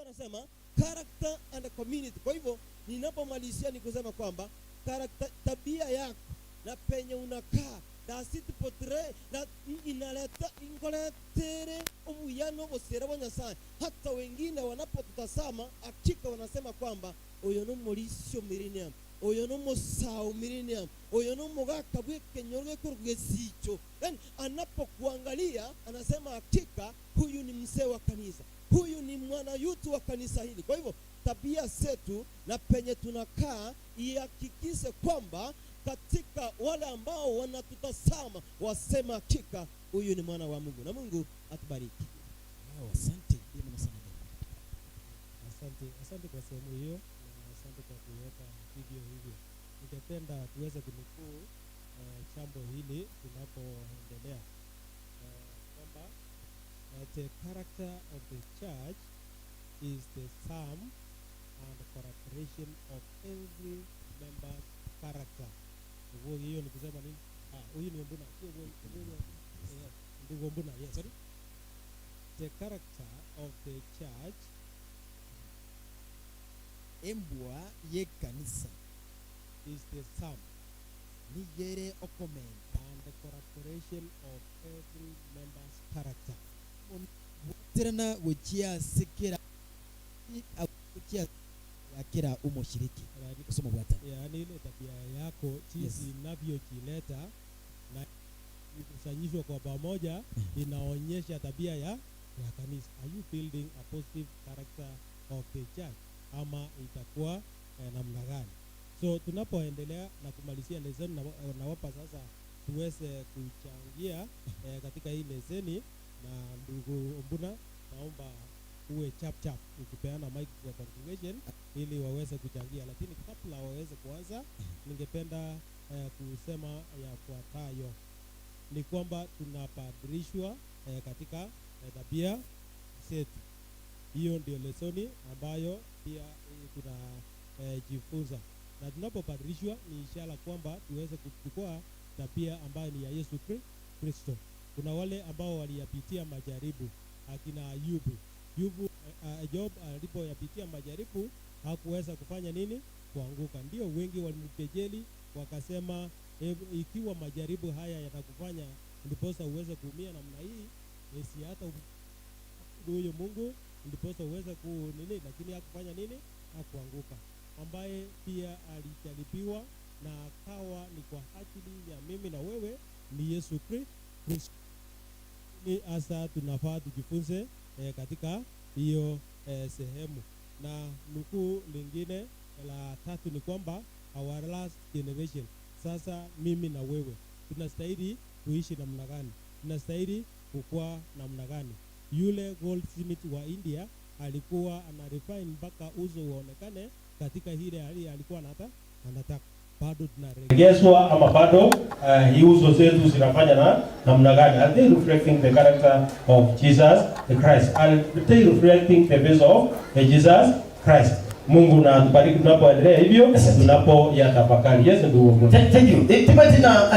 Anasema character and community. Kwa hivyo ninapomalizia ni kusema kwamba character, tabia yako na penye unakaa does it portray na inaleta ingoletere obuyano obosera bwa Nyasaye hata wengine wanapotutazama hakika wanasema kwamba oyo nomorisio millennium oyo nomosao millennium oyo nomogaka bw'ekenyoro gekorokwa gesicho yani anapokuangalia anasema hakika huyu ni mzee wa kanisa huyu ni mwanayuti wa kanisa hili. Kwa hivyo tabia zetu na penye tunakaa ihakikishe kwamba katika wale ambao wanatutazama wasema hakika huyu ni mwana wa Mungu, na Mungu atubariki. Wow, asante. Ndiyo mno sana. Asante, asante kwa sehemu hiyo na asante kwa kuweka vivyo hivyo. Ningependa tuweze kunukuu jambo hili tunapoendelea kwamba the character of the church is the sum and collaboration of every member's character. Kwa hiyo ni kusema nini? Ah, huyu ni Mbuna, sio huyu huyu, ndugu Mbuna, yes. Sorry? The character of the church Embwa y'ekanisa is the sum nigere okomenta and the collaboration of every member's character. Bwaterana gochia sekera gochia yakera umoshiriki Yani, kusoma bwatana yaani ile tabia yako jinsi inavyojileta na ikusanyishwa kwa pamoja inaonyesha tabia ya kanisa. Are you building a positive character of the church ama itakuwa namna gani? So tunapoendelea na kumalizia leseni, nawapa sasa tuweze kuchangia katika hii leseni, na ndugu Mbuna, naomba uwe chap chap ukipeana mic kwa congregation ili waweze kuchangia, lakini kabla waweze kuanza, ningependa kusema yafuatayo ni kwamba tunabadilishwa katika tabia zetu. Hiyo ndio lesoni ambayo pia tunajifunza, na tunapobadilishwa ni ishara kwamba tuweze kuchukua tabia ambayo ni ya Yesu Kristo. Kuna wale ambao waliyapitia majaribu, akina Ayubu. Job alipoyapitia majaribu hakuweza kufanya nini? Kuanguka. Ndio wengi walimkejeli wakasema, ikiwa majaribu haya yatakufanya ndiposa uweze kuumia namna hii, si hata huyo Mungu ndiposa uweze ku nini, lakini hakufanya nini? Hakuanguka. Ambaye pia alijaribiwa na akawa ni kwa ajili ya mimi na wewe ni Yesu Kristo. Ni hasa tunafaa tujifunze katika hiyo sehemu. Na nukuu lingine la tatu ni kwamba our last generation, sasa mimi na wewe tunastahili kuishi namna gani? Tunastahili kukua namna gani? Yule goldsmith wa India alikuwa ana refine mpaka uso uonekane katika ile hali alikuwa anataka. Bado tunaregezwa ama bado hii uso zetu zinafanya na namna gani? Are they reflecting the character of Jesus the Christ? Are they reflecting the face of the Jesus Christ? Mungu na atubariki tunapoendelea hivyo, tunapoyatafakari. Yes, ndugu wangu. Thank you. Timothy na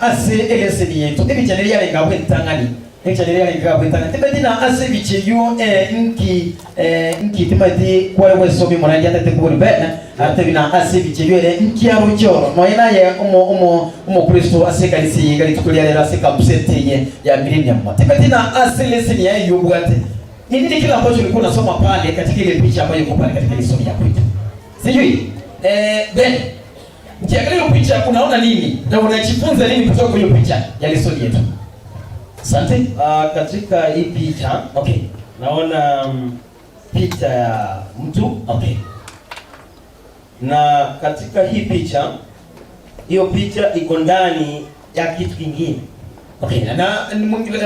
ase eleseni yetu ebichaneri yarenga bwentang'ani ebichaneri yarenga bwentang'ani Timothy na ase ebicheyo nki Timothy kware gwesomi morangi atete kubori ben atebi na ase ebicheyo ere nki arochoro noye naye omo omo omokristo ase ekanisa eye iga rituko ria rero ase campus eye ya Millennium. Timothy na ase leseni yaye yobwate ni nini kile ambacho ulikuwa unasoma pale katika ile picha ambayo iko pale katika ile somo ya kwetu? Sijui. Ben, ukiangalia hiyo picha unaona nini na unajifunza nini kutoka kwa hiyo picha ya lesoni yetu? Asante. Katika hii picha naona picha ya mtu. Na katika hii picha, hiyo picha iko ndani ya kitu kingine. Okay, na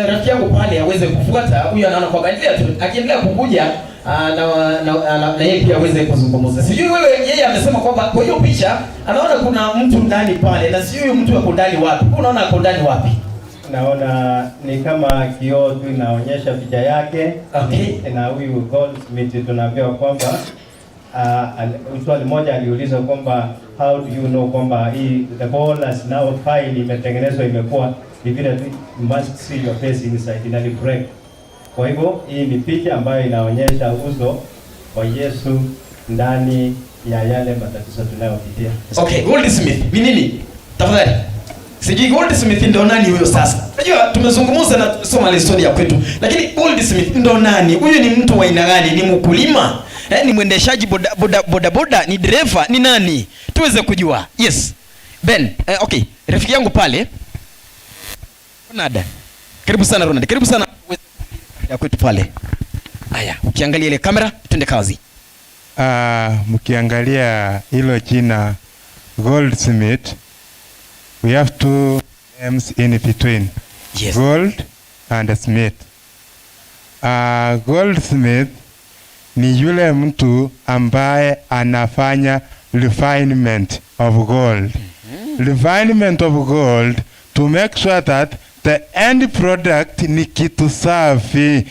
rafiki yangu pale aweze kufuata huyu, anaona kwamba endelea tu, akiendelea kukuja na yeye pia aweze kuzungumza. Sijui wewe, yeye amesema kwamba kwa hiyo picha anaona kuna mtu ndani pale, na sijui huyu mtu ako ndani wapi. Wewe unaona ako ndani wapi? Naona ni kama kioo tu inaonyesha picha yake. Na huyu Goldsmith tunaambiwa kwamba swali moja aliuliza kwamba how do you know kwamba hii the ball has now fine imetengenezwa imekuwa ni vile tu you must see your face inside ina reflect. Kwa hivyo hii ni picha ambayo inaonyesha uso wa Yesu ndani ya yale matatizo tunayopitia. Okay, Goldsmith ni nini? Tafadhali. Sijui Goldsmith ndo nani huyo sasa. Unajua tumezungumza na tumesoma lesoni ya kwetu. Lakini Goldsmith ndo nani? Huyu ni mtu wa aina gani? Ni mkulima? Eh, ni mwendeshaji boda boda boda, boda? Ni dereva? Ni nani? Tuweze kujua. Yes. Ben, eh, okay. Rafiki yangu pale Ronald. Karibu sana Ronald. Karibu sana ya kwetu pale. Haya, ukiangalia ile kamera, twende kazi. Mkiangalia hilo jina Goldsmith, we have two names in between. Yes. Gold and Smith. Goldsmith ni yule mtu ambaye anafanya refinement of gold. Refinement of gold to make sure that the end product ni kitu safi.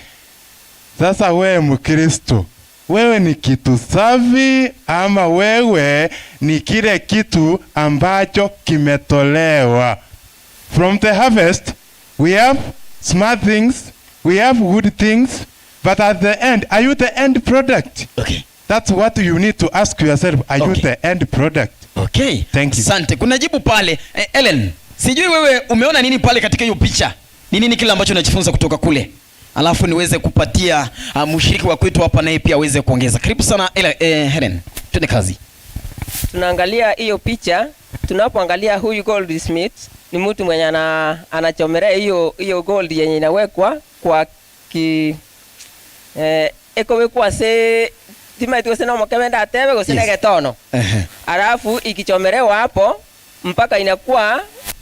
Sasa wewe Mkristo, wewe ni kitu safi ama wewe ni kile kitu ambacho kimetolewa? From the harvest, we have smart things, we have good things, but at the end, are you the end product? Okay. That's what you need to ask yourself. Are you Okay. the end product? Okay. Thank you. Asante. Kuna jibu pale. Eh, Ellen, sijui wewe umeona nini pale katika hiyo picha? Ni nini kile ambacho unajifunza kutoka kule? Alafu niweze kupatia mshiriki wa kwetu hapa naye pia aweze kuongeza. Karibu sana Ellen, Helen. Twende kazi. Tunaangalia hiyo picha, tunapoangalia huyu Goldsmith ni mtu mwenye anachomelea hiyo gold yenye inawekwa kwa ki, ekowekwa se timaitwe se no mokemenda atebe gose Yes. negetono. Alafu ikichomelewa hapo mpaka inakuwa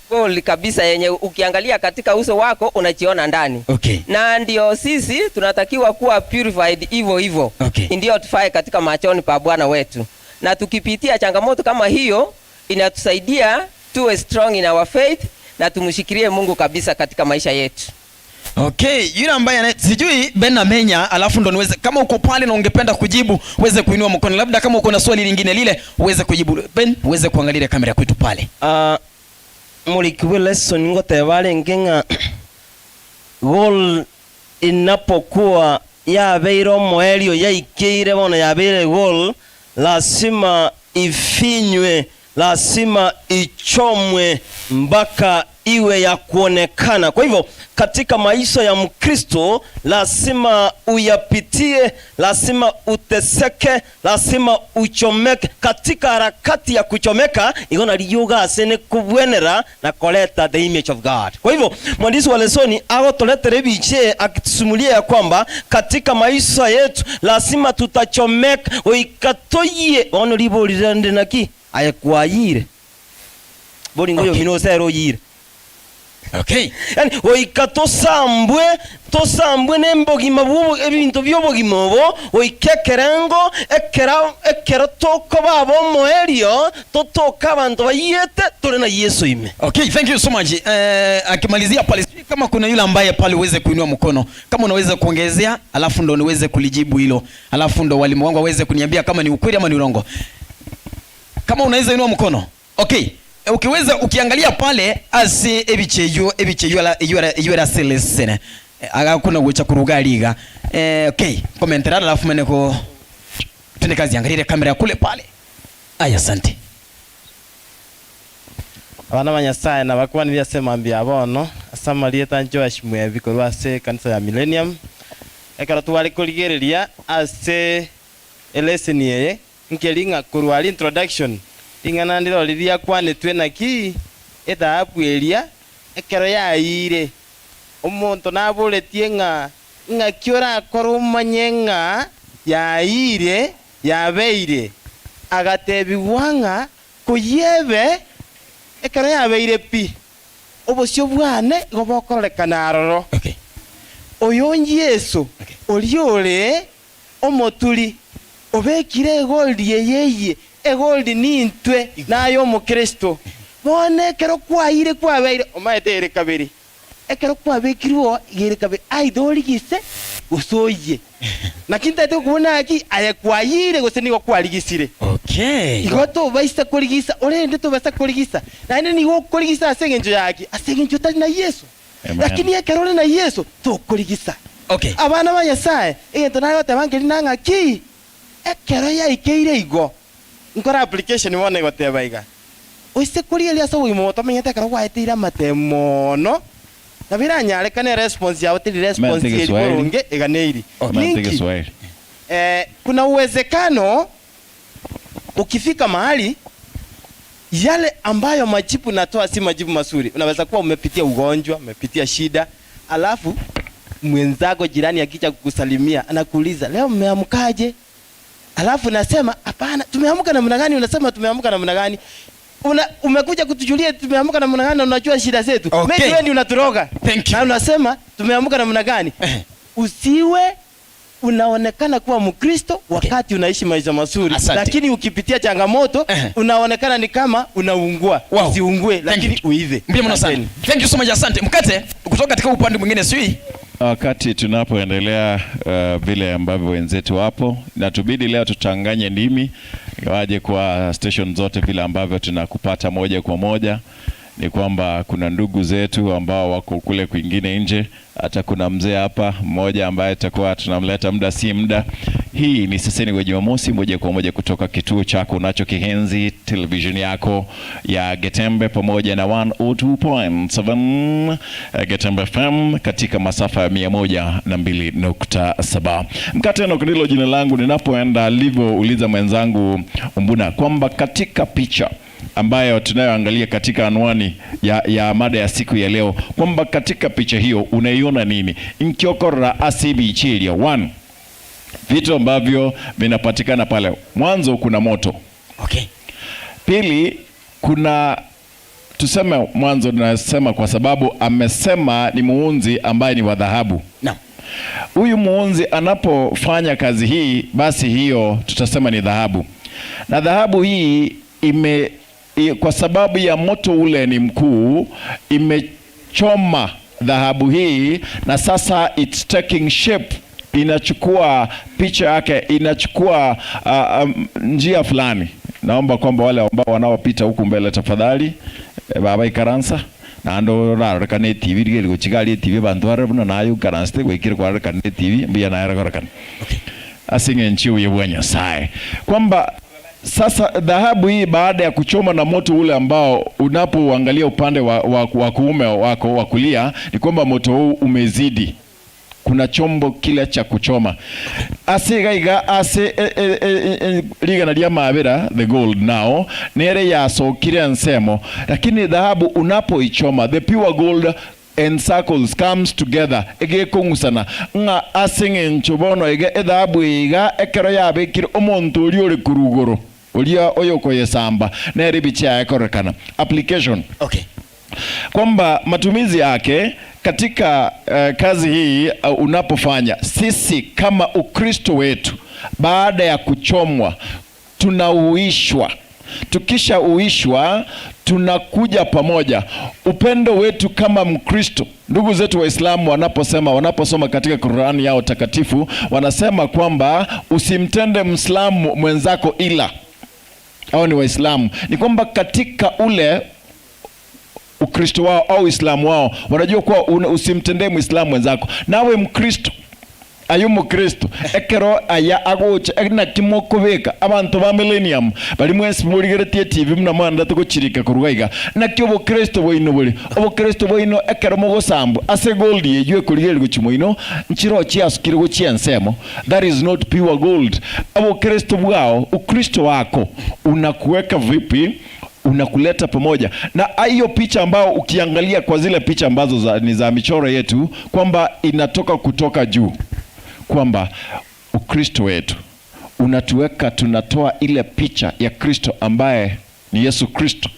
gold kabisa yenye ukiangalia katika uso wako unajiona ndani. Okay. Na ndio sisi tunatakiwa kuwa purified hivyo hivyo. Okay. Ndio tufae katika machoni pa Bwana wetu. Na tukipitia changamoto kama hiyo inatusaidia tuwe strong in our faith na tumshikilie Mungu kabisa katika maisha yetu. Okay, yule ambaye sijui Ben Amenya, alafu ndo niweze, kama uko pale na ungependa kujibu uweze kuinua mkono, labda kama uko na swali lingine lile uweze kujibu. Ben, uweze kuangalia kamera kwetu pale. Mulikiwe lesson ngote wale ngenga goal inapokuwa ya beiro moelio ya ikeire bona ya beire goal lazima ifinywe, lazima ichomwe mpaka iwe ya kuonekana. Kwa hivyo katika maisha ya Mkristo lazima uyapitie, lazima uteseke, lazima uchomeke. Katika harakati ya kuchomeka iko na lioga asene kubwenera na koleta the image of God. Kwa hivyo mwandishi wa lesoni agotoletere biche akitusimulia ya kwamba katika maisha yetu lazima tutachomeka oikatoye ono libolire naki ayekwayire bolingo yo Okay. minosero yire. Okay. Yani oika tosambwe, tosambwe nembogima bw'obo, ebinto by'obogima obo, oike ekerengo, ekera, ekero tokoba abomoerio, totoka abanto bayete, tore na Yesu ime. Okay, thank you so much. Akimalizia pale, sijui kama kuna yule ambaye pale uweze kuinua mkono. Kama unaweza kuongezea, alafu ndo niweze kulijibu hilo. Alafu ndo walimu wangu waweze kuniambia kama ni ukweli ama ni urongo. Kama unaweza inua mkono. Okay. Ukiweza ukiangalia pale ase ebicheyo, ebicheyo ala, eyora, eyora selesene. Aga kuna gocha kurugaliga. Okay, komentera alafu meneko twende kazi, angalia kamera kule pale. Aya, asante. Abana ba Nyasaye na bakuba nibya mbya bono asamarie tanjo ashimwe bikorwa ase kanisa ya Millennium ekero twari kurigereria ase eleseni eye nkelinga kurwari introduction ing'ana ndiro riria kwanetwe naki ethabu eria ekero yaire omonto naboretie ng'a ng'aki orakora omanye ng'a yaire yabeire agatebigwa ng'a koyebe ekero yabeire pi obosio bwane igo bokorekana aroro. Okay. Oyo Yesu Okay. ori ore omoturi obekire egoldi eyeye egoldi nintwe nayo omokristo bono ekero kwaire kwabeire omaete ere kabere ekero kwabekirwo igere kabere aitha origise gose oye naki ntaete okobona aki aye kwayire gose nigo kwarigisire. Okay. Igo tobaisa korigisa orende tobaisa korigisa naende nigo okorigisa ase eng'encho yaki ase eng'encho otari na Yesu. Amen. Lakini ekero ore na Yesu tokorigisa. Okay. Abana ba Nyasaye egento nagoteba nkeri nang'aki Ekero yaikeire igo, nkore application bono egoteba iga, Oise korigereria ase obogima obo tomenyete ekero gwaeteire amatemo mono, nabo eranyarekane eresponse yao teri response Mente eri Kiswahili. boronge eganeiri. Mente Ninki? Kiswahili. Eh, kuna uwezekano ukifika mahali yale ambayo majibu natoa si majibu mazuri. Unaweza kuwa umepitia ugonjwa, umepitia shida, alafu mwenzako jirani akija kukusalimia anakuuliza leo mmeamkaje? Alafu nasema hapana, tumeamka namna gani? Unasema tumeamka namna gani? Una, umekuja kutujulia tumeamka namna gani na unajua shida zetu. Okay. Maybe wewe ndio unaturoga. Thank you. Na unasema tumeamka namna gani? Usiwe unaonekana kuwa Mkristo wakati unaishi maisha mazuri, Asante. lakini ukipitia changamoto unaonekana ni kama unaungua. Wow. Usiungue, Thank lakini you. uive. Mbia mno sana. Asanteni. Thank you so much, asante. Mkate kutoka katika upande mwingine sijui. Wakati tunapoendelea vile ambavyo wenzetu wapo, natubidi leo tuchanganye ndimi, ingawaje kwa station zote vile ambavyo tunakupata moja kwa moja ni kwamba kuna ndugu zetu ambao wako kule kwingine nje. Hata kuna mzee hapa mmoja ambaye tutakuwa tunamleta muda si muda. Hii ni Saseni kwa Jumamosi, moja kwa moja kutoka kituo chako unachokihenzi, television yako ya Getembe pamoja na 102.7 Getembe FM katika masafa ya 102.7. Mkate Enoch ndilo jina langu, ninapoenda alivyouliza mwenzangu Mbuna kwamba katika picha ambayo tunayoangalia katika anwani ya mada ya siku ya leo kwamba katika picha hiyo unaiona nini? Nkiokorora asibichilia 1 vitu ambavyo vinapatikana pale. Mwanzo kuna moto. Okay. Pili kuna tuseme, mwanzo tunasema kwa sababu amesema ni muunzi ambaye ni wa dhahabu. Naam. Huyu muunzi anapofanya kazi hii, basi hiyo tutasema ni dhahabu. Na dhahabu hii kwa sababu ya moto ule ni mkuu, imechoma dhahabu hii na sasa it's taking shape, inachukua picha yake, inachukua njia fulani. Naomba kwamba wale ambao wanaopita huku mbele tafadhali, baba ikaransa na ndo rarekane TV rigeri gochigari TV bantu barabuna nayo ikaransa gwikire kwarekane TV mbiya nayo rakorekana. Okay. Asinge nchi uye bwa Nyasaye kwamba sasa dhahabu hii baada ya kuchoma na moto ule ambao unapoangalia upande wa kuume wako wa kulia ni kwamba moto huu umezidi. Kuna chombo kile cha kuchoma. Ase gaiga ase ligana lya mabera the gold now nere yasokire nsemo, lakini dhahabu unapoichoma the pure gold encircles comes together egekong'usana ng'a ase ng'encho bono iga edhahabu iga ekero yabekire omonto oria ore korugoro oria oyokoyesamba nere bicha yakorekana. Application. Okay. Kwamba matumizi yake katika kazi hii unapofanya, sisi kama Ukristo wetu baada ya kuchomwa tunauishwa. Tukishauishwa tunakuja pamoja. Upendo wetu kama Mkristo, ndugu zetu Waislamu wanaposoma katika Qur'ani yao takatifu wanasema kwamba usimtende Muislamu mwenzako ila. Hao ni Waislamu. Ni kwamba katika ule Ukristo wao au Uislamu wao wanajua kuwa usimtendee Muislamu mwenzako. Nawe Mkristo ayo mukristo ekero aya agocha naki mokobeka abanto ba millennium bari mwensi morigeretie TV muna mwanda tugochirika koruga iga naki obokristo bwaino bori obokristo bwaino ekero mogosambu ase gold eywo ekorigereria gochia moino nchiro chiasukire gochia ensemo. That is not pure gold. Obokristo bwao, ukristo wako unakuweka vipi? Unakuleta pamoja. Na hiyo picha ambao ukiangalia kwa zile picha ambazo ni za michoro yetu kwamba inatoka kutoka juu, kwamba Ukristo wetu unatuweka, tunatoa ile picha ya Kristo ambaye ni Yesu Kristo.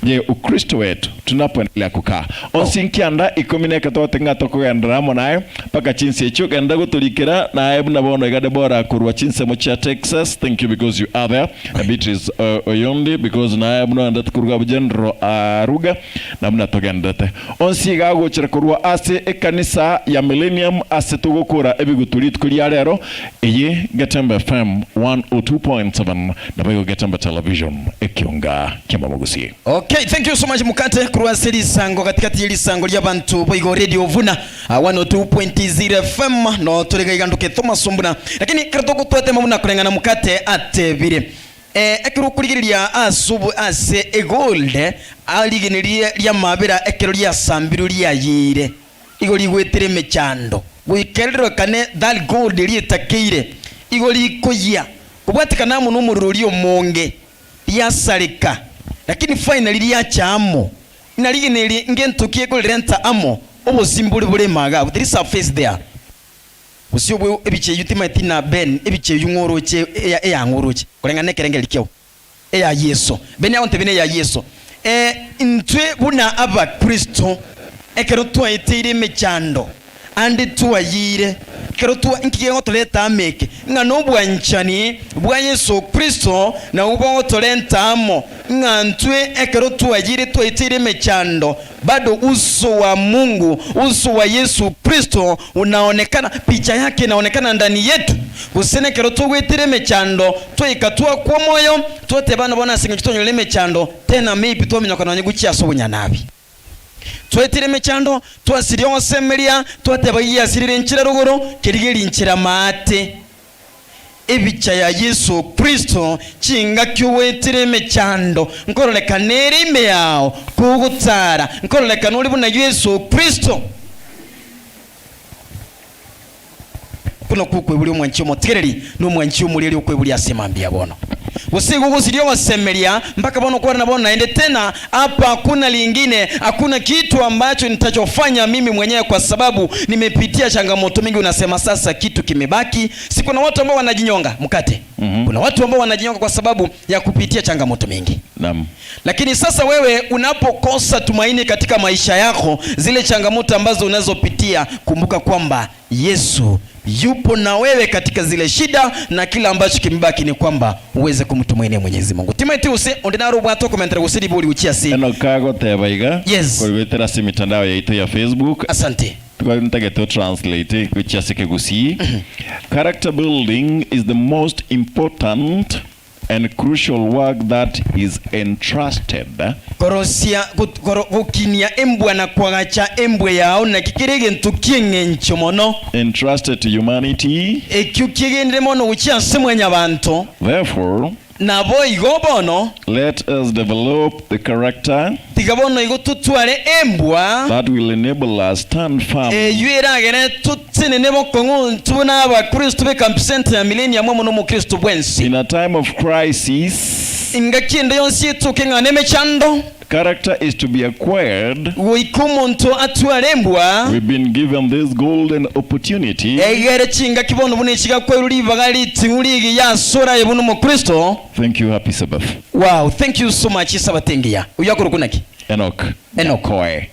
Je, Ukristo wetu tunapoendelea kukaa onsinkianda ikumi na ekatote ng'a tokogendera amo naye mpaka chinsi echio genda gotorikera naye buna bono iga Deborah korwa chinsemo chia Texas. Thank you because you are there. Na Beatrice Oyondi because naye buna ondete koruga General Aruga na buna togendete onsi iga agochera korwa ase ekanisa ya Millennium ase togokora ebigutu rituko ria rero eye Getembe FM 102.7 na baigo Getembe Television ekionga kiamamogusie. Okay. Okay, thank you so much Mukate korwa ase risango gatigati ye risango ri'abanto boigo Radio Vuna ah, 102.0 FM no tore gaiga ndoke Thomas Ombuna lakini ekero togotwatema buna koreng'ana Mukate atebire eh, ekero okorigereria ase obo ase egold arigene rie ri'amabera ekero riasambirwe riayiire igo rigwetire emechando goika rirorekane that gold rietakeire igo rikoyia kobwatekana amo nomorero oria omonge riasareka, lakini finally riacha amo, ng'a rigena eri ngento ki ekorirenta amo, obosimba bore imaga abwo, there is a face there. Gose obwe ebicha eyio timaeti na Ben, ebicha eyio ng'o oroche eya eyang'o oroche, koreng'ana nekerengererio kiao, eya Yeso. Ben agontebia neya Yeso. Eh, intwe buna abakristo, ekero twaeteire emechando, Ande twayiire, ekero twa, inki kegotoreta amo eke? Ng'a nobwanchani bwa Yeso Kristo nabwo bogotorenta amo, ng'a ntwe ekero twayiire twaiteire emechando, bado uso wa Mungu, uso wa Yesu Kristo unaonekana, picha yake inaonekana ndani yetu. Gose nekero togoetera emechando, twaika twakwa omoyo, twateba ng'a bono ase eng'encho twanyorire emechando, tena maybe twaminyoka nonye gochia ase obonyanabi. Twaetire emechando, twasiria ogosemeria, twateba giasirire enchera rogoro, kerigerie inchera maate. Ebicha ya Yeso Kristo chingaki ogoetera emechando, nkororekana ere ime yao, kogotara, nkororekana ore buna Yeso Kristo. Buna okweburia omwanchi omotigereri, na omwanchi omoreri okweburia ase mambia bono. Gose igo ogosiria ogosemeria mpaka bono okwarana bono naende tena, hapa hakuna lingine, hakuna kitu ambacho nitachofanya mimi mwenyewe kwa sababu nimepitia changamoto mingi. Unasema sasa kitu kimebaki. Si kuna watu ambao wanajinyonga mkate? Kuna watu ambao wanajinyonga kwa sababu ya kupitia changamoto mingi. Lakini sasa wewe unapokosa tumaini katika maisha yako, zile changamoto ambazo unazopitia, kumbuka kwamba Yesu yupo na wewe katika zile shida, na kila ambacho kimebaki ni kwamba uweze kumtumainia Mwenyezi Mungu. Timotheus onde naro obwate okomentera gose ribori gochia ase Enock agoteba iga, Yes. Koigwetera ase emitandao yaito ya Facebook. Asante. Ntagete o translate gochia ase Ekegusii. Character building is the most important and crucial work that is entrusted. Korosia, got, koro, gokinia embwa na koagacha embwa yao naki kere egento ki'eng'encho mono. Entrusted to humanity. Ekio kiegenire mono gochia ase mwanyabanto. Therefore. Naboigo bono. Let us develop the character. Tiga bono igo totware embwa. That will enable us stand firm. Eyio eragere totenene bokong'u intwe buna Abakristo b'Ecamp Centre ya Millennium amo n'Omokristo bwensi. In a time of crisis. Engaki ende yonsi etoke ng'a nemechando. Character is to be acquired. Goika omonto atware embwa. We've been given this golden opportunity. Egere chingaki bono buna echi gakwairwe ribaga riting'u rigiya ase oraye buna Omokristo. Thank you, happy Sabbath. Wow, thank you so much, Isabato engiya. Oyio akorokwa naki? Enoch. Enoch. Nyakoe.